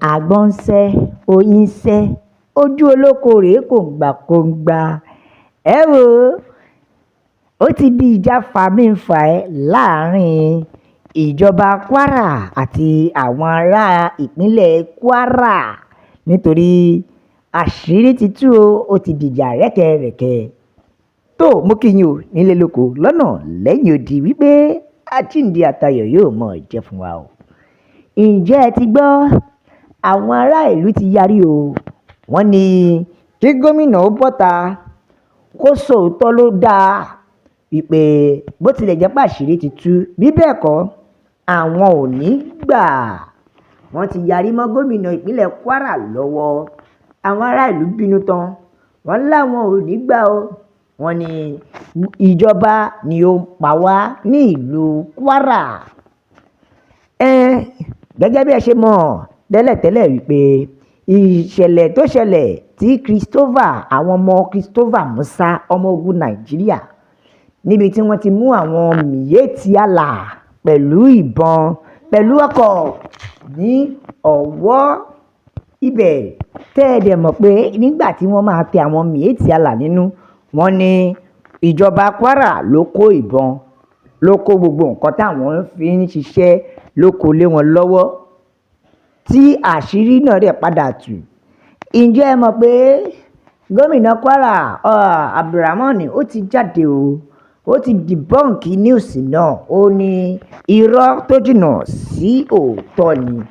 Àgbọ̀n ń sẹ́, oyin ń sẹ́, ojú olóko rèé kóńgbàkóńgbà. Ẹ wò ó, ó ti di ìjà fàmí-n-fà-ẹ́ láàrin ìjọba Kwara àti àwọn ará ìpínlẹ̀ Kwara nítorí àṣírí ti tú o, ó ti dìjà rẹ́kẹrẹ̀kẹ. Tó mú kí yín o nílé lóko lọ́nà lẹ́yìn odi wípé àjíǹde àtayọ̀ yóò mọ̀ jẹ́ fún wa o. Ǹjẹ́ ẹ ti gbọ́? Àwọn ará ìlú ti yarí o. Wọ́n ní kí gómìnà ó bọ́ta kó sòótọ́ ló dáa wípé bó tilẹ̀ jẹ́ pàṣírí ti tú, bí bẹ́ẹ̀ kọ́ àwọn ò ní gbà. Wọ́n ti yarí mọ́ gómìnà ìpínlẹ̀ Kwara lọ́wọ́. Àwọn ará ìlú bínú tán, wọ́n láwọn ò ní gbà o. Wọ́n ní ìjọba ni ó ń pa wá ní ìlú Kwara. Gẹ́gẹ́ bí ẹ ṣe mọ̀ tẹ́lẹ̀tẹ́lẹ̀ wípé ìṣẹ̀lẹ̀ tó ṣẹlẹ̀ tí Christopher, àwọn ọmọ Christopher Musa, ọmọ ogun Nàìjíríà, níbi tí wọ́n ti mú àwọn Miyetti Allah pẹ̀lú ìbọn pẹ̀lú ọkọ̀ ní ọwọ́ ibẹ̀. Tẹ́ ẹ dẹ̀ mọ̀ pé nígbà tí wọ́n máa tẹ àwọn Miyetti Allah nínú, wọ́n ní ìjọba Kwara ló kó ìbọn, ló kó gbogbo nǹkan táwọn fi ń ṣiṣẹ́ ló kó lé wọn lọ́wọ́, tí àṣírí náà dẹ̀ padà tú. Ǹjẹ́ ẹ mọ̀ pé gómìnà Kwara, Abdulrahman, ó ti jáde o, ó ti debunk news náà. Ó ní irọ́ tó jìnnà sí òótọ́ ni.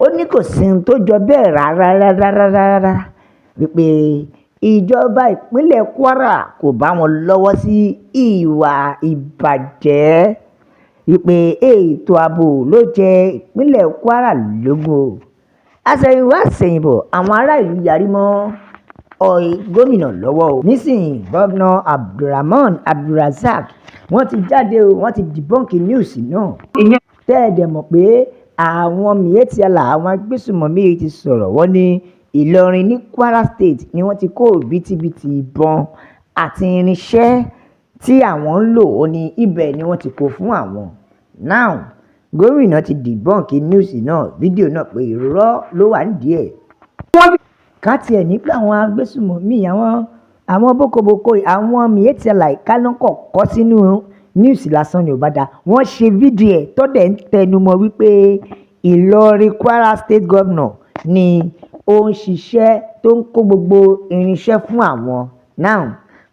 Ó ní kò sí ohun tó jọ bẹ́ẹ̀ rárá rárá rárá rárá wípé ìjọba ìpínlẹ̀ Kwara kò bá wọn lọ́wọ́ sí ìwà ìbàjẹ́, wípé ètò ààbò ló jẹ ìpínlẹ̀ Kwara lógún o. Àsẹ̀yìnwá àsẹ̀yìnbọ̀, àwọn ará ìlú yarí mọ́ gómìnà lọ́wọ́ o. Nísìnyí, Gómìnà Abdulrahman Abdulrazak, wọ́n ti jáde o, wọ́n ti debunk news náà. Tẹ́ ẹ dẹ̀ mọ̀ pé àwọn Miyetti Allah, àwọn agbésùmọ̀mí ti sọ̀rọ̀. Wọ́n ní Ìlọrin ní Kwara State ni wọ́n ti kó òbítíbitì ìbọn àti irinṣẹ́ tí àwọn ń lò. Ó ní ibẹ̀ ni wọ́n ti kó fún àwọn. Now, gómìnà ti debunk news náà, fídíò náà, pé irọ́ ló wà nídìí ẹ̀. Ká tiẹ̀ ní pé àwọn agbésùmọ̀mí, àwọn bókobòko, àwọn Miyetti Allah, ìkànnì kọ́ sínú news lásán ni ò bá dáa. Wọ́n ṣe fídíò ẹ̀ tó dẹ̀ ń tẹnumọ́ wípé Ìlọrin, Kwara State Governor ni ó ń ṣiṣẹ́ tó ń kó gbogbo irinṣẹ́ fún àwọn. Now,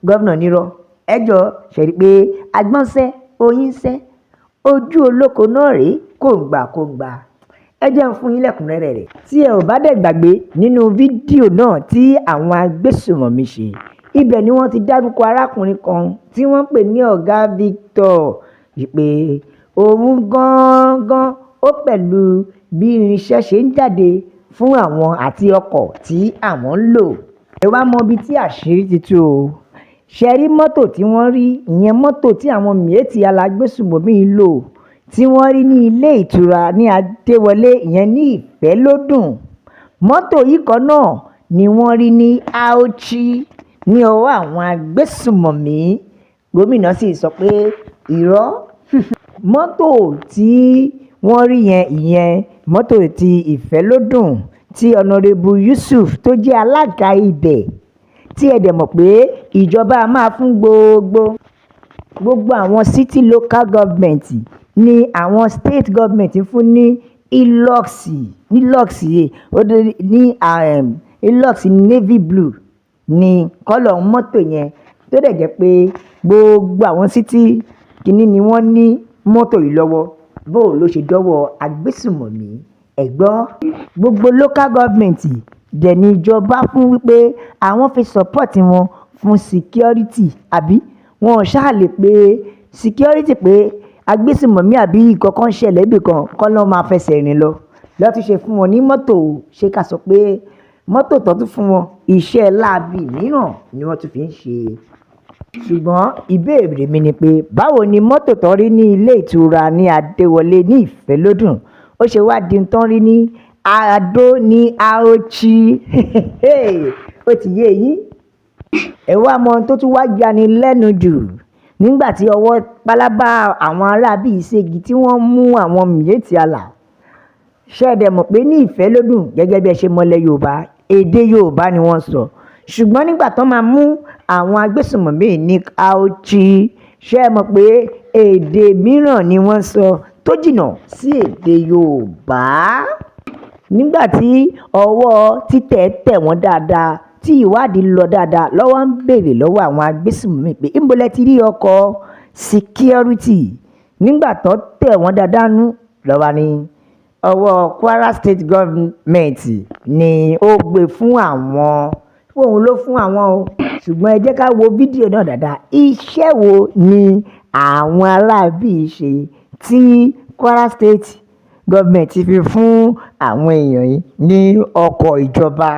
gómìnà nírọ́. Ẹ jọ ṣe rí i pé àgbọ̀n sẹ́, oyin sẹ́, ojú olóko náà rèé kóńgbàkóńgbà. Ẹ jẹ́ ń fún yín lẹ́kùnrẹ́rẹ́ rẹ̀. Tí ẹ ò bá dẹ̀ gbàgbé, nínú fídíò náà tí àwọn agbésùmọ̀mí ṣe, ibẹ̀ ni wọ́n ti dárúkọ arákùnrin kan tí wọ́n ń pè ní Ọ̀gá Victor, wípé òun gangan ó pẹ̀lú bí irinṣẹ́ ṣe ń jáde fún àwọn àti ọkọ̀ tí àwọn ń lò. Ẹ wá mọ ibi tí àṣírí ti tú o. Ṣe rí mọ́tò tí wọ́n rí ìyẹn, mọ́tò tí àwọn Miyetti Allah agbésùmọ̀mí lò tí wọ́n rí ní ilé ìtura ní Adéwọlé, ìyẹn ní Ìfẹ́lódùn, mọ́tò yìí kan náà ni wọ́n rí ní Auchi ní ọwọ́ àwọn agbésùmọ̀mí. Gómìnà sì sọ pé irọ́, mọ́tò tí wọ́n rí yẹn, ìyẹn mọ́tò tí Ìfẹ́lódùn tí Honourable Yusuf tó jẹ́ alága ibẹ̀, tí ẹ dẹ̀ mọ̀ pé ìjọba máa fún gbogbo àwọn city local government ní àwọn state government fún ní Hilux, Hilux ní Hilux navy blue ní colour mọ́tò yẹn, tó dẹ̀ jẹ́ pé gbogbo àwọn city kìíní ni wọ́n ní mọ́tò yìí lọ́wọ́. Bó ló ṣe dọ́wọ́ agbésùmọ̀mí? Ẹ gbọ́, gbogbo local government dẹ̀ ní ìjọba fún wípé àwọn fi support wọn fún security, àbí wọn ò ṣáà lè pé security pé agbésùmọ̀mí àbí nǹkan kan ṣẹlẹ̀ níbì kan kọ́ ló máa fẹsẹ̀ rìn lọ lọ́ọ́ tún ṣe fún wọn ní mọ́tò. Ṣé ká sọ pé mọ́tò tó tún fún wọn, iṣẹ́ láabi mìíràn ni wọ́n tún fi ń ṣe? Ṣùgbọ́n ìbéèrè mi ni pé, báwo ni mọ́tò tó rí ní ilé ìtura ní Adéwọlé ní Ìfẹ́lódùn ó ṣe wá di tán rí ní Adó ní Auchi? Ó ti yé yín. Ẹ wá mọ ohun tó tún wá yani lẹ́nu jù: nígbà tí ọwọ́ pálábá àwọn aráabí ségi tí wọ́n mú àwọn Miyetti Allah. Ṣé ẹ dẹ̀ mọ̀ pé ní Ìfẹ́lódùn, gẹ́gẹ́ bí ẹ ṣe mọ̀lẹ́ Yorùbá, èdè Yorùbá ni wọ́n sọ. Ṣùgbọ́n nígbà tó máa mú àwọn agbésùnmọ̀mí ní Auchi, ṣé ẹ mọ̀ pé èdè mìíràn ni wọ́n sọ tó jìnnà sí èdè Yorùbá? Nígbà tí ọwọ́ títẹ̀ tẹ̀ wọ́n dáadáa, tí ìwádìí lọ dáadáa, lọ́wọ́ ń béèrè lọ́wọ́ àwọn agbésùnmọ̀mí pé níbo lẹ ti rí ọkọ̀ security. Nígbà tó tẹ̀ wọ́n dáadáa nú lọ́wọ́ ní ọwọ́ Kwara State Government ni ó gbé fún àwọn, òun ló fún àwọn o. Ṣùgbọ́n ẹ jẹ́ ká wo fídíò náà dáadáa. Iṣẹ́ wo ni àwọn aráabí ṣe tí Kwara State Government fi fún àwọn èèyàn yìí ní ọkọ̀ ìjọba?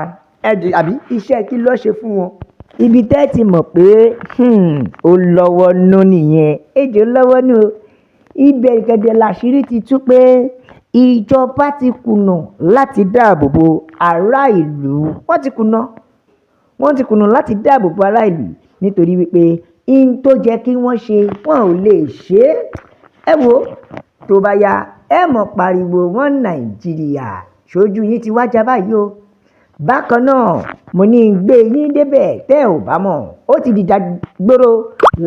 Àbí iṣẹ́ kí ló ṣe fún wọn? Ibi tẹ́ ẹ ti mọ̀ pé ó lọ́wọ́ nú nìyẹn. Ejò lọ́wọ́ nú o. Ibẹ̀ gẹ́gẹ́ làṣírí ti tú pé ìjọba ti kùnà láti dáàbò bo ará ìlú. Wọ́n ti kùnà, wọ́n ti kùnà láti dáàbò bo ará ìlú, nítorí wípé in tó jẹ́ kí wọ́n ṣe, wọn ò lè ṣe é. Ẹ wo, tó bá yá, ẹ mọ̀ pariwo wọ́n Nàìjíríà ṣojú yín ti wájà báyìí o. Bákan náà, mo ní gbé yín débẹ̀. Tẹ́ ò bá mọ̀, ó ti dìjà gbòòrò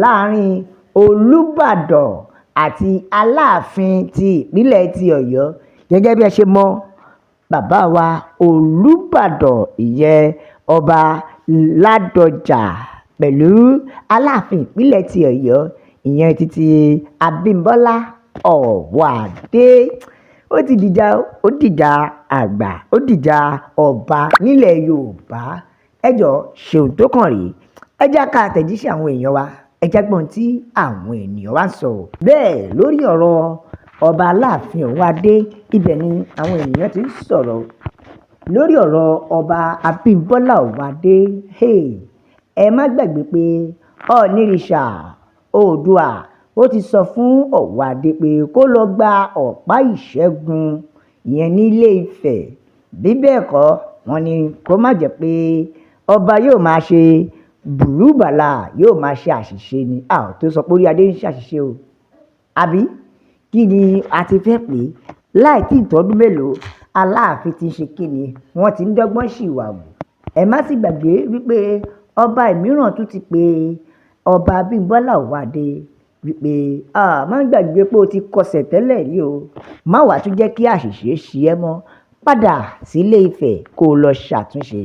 láàrin Olùbàdàn àti Aláàfin ti ìpínlẹ̀ ti Ọ̀yọ́. Gẹ́gẹ́ bí ẹ ṣe mọ̀, bàbá wa Olùbàdàn, ìyẹn Ọba Ládọjà, pẹ̀lú Aláàfin ìpínlẹ̀ ti Ọ̀yọ́, ìyẹn títí Abímbọ́lá Ọ̀wọ́adé, ó ti dìjà, ó dìjà àgbà, ó dìjà ọba nílẹ̀ Yorùbá. Ẹ jọ ṣeun tó kàn rí. Ẹ jẹ́ ká àtẹ̀jíṣẹ́ àwọn èèyàn wa, ẹ jẹ́ gbọ́n tí àwọn ènìyàn wa ń sọ. Bẹ́ẹ̀ lórí ọ̀rọ̀ ọba Aláàfin Ọ̀wọ́adé, ibẹ̀ ni àwọn ènìyàn ti ń sọ̀rọ̀ lórí ọ̀rọ̀ ọba Abímbọ́lá Ọ̀wọ́adé. Ẹ má gbàgbé pé Ọ̀nìrìṣà Oòduà ó ti sọ fún Ọ̀wọ́adé pé kó lọ gba ọ̀pá ìṣẹ́gun ìyẹn nílé Ifẹ̀. Bí bẹ́ẹ̀ kọ́, wọ́n ní kó má jẹ́ pé ọba yóò máa ṣe bùrúbàlà, yóò máa ṣe àṣìṣe ni. A ò tó sọ pé orí adé ń ṣàṣìṣe o, àbí kí ni a ti fẹ́ pè é? Láì tí ìtọ́dún mélòó, Aláàfin ti ń ṣe kí ni, wọ́n ti ń dọ́gbọ́n ṣìwàwù. Ẹ má sì gbàgbé wípé ọba ìmíràn tún ti pé ọba Abímbọ́lá Ọ̀wọ́adé wípé má gbàgbé pé o ti kọsẹ̀ tẹ́lẹ̀ rí o, má wàá tún jẹ́ kí àṣìṣe ṣe ẹ́ mọ́, padà sílé Ifẹ̀ kó o lọ ṣàtúnṣe.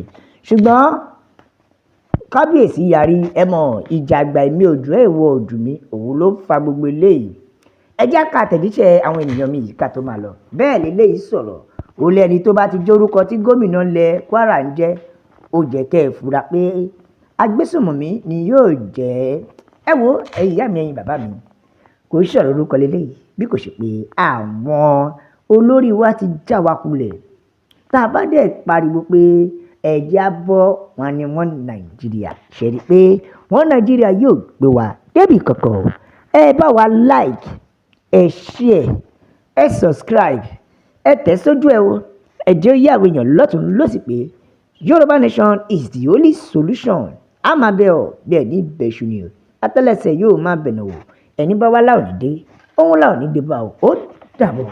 Ṣùgbọ́n kábíyèsí yarí. Ẹ mọ̀ ìjà àgbà, èmi ojú ẹ̀ ìwọ ojú mi, òun ló ń fa gbogbo eléyìí. Ẹ jẹ́ ká àtẹ̀jíṣẹ́ àwọn ènìyàn mi yìí ká tó máa lọ. Bẹ́ẹ̀ lélẹ́yìí sọ̀rọ̀, ó lẹ́ni tó bá ti jórúkọ tí gómìnà ilẹ̀ Kwara ń jẹ́, ó jẹ́ kẹ́ ẹ fura pé agbésùnmọ̀mí ni yóò jẹ́. Ẹ wo, ẹ̀yin ìyá mi, ẹ̀yin bàbá mi, kò sọ̀rọ̀ orúkọ lélẹ́yìí bí kò ṣe pé àwọn olórí wa ti já wa kulẹ̀. Tá a bá dẹ̀ pariwo pé ẹ̀jẹ̀ á bọ́, wọn ni wọ́n Nàìjíríà ṣe rí pé wọ́n Nàìjíríà yóò gbé wa débì kankan. Ẹ bá wa like, ẹ share, ẹ subscribe, ẹ tẹ̀ sójú ẹ o. Ẹ jẹ́ ó yé àwọn èèyàn lọ́tùn lósì pé Yorùbá Nation is the only solution. A máa bẹ ọ bí ẹ ní bẹ́ṣu ni o, atẹ́lẹsẹ̀ yóò máa bẹ̀nà wò. Ẹni bá wá láò ní dé, òun láò ní dé bá o. Ó dàbọ̀.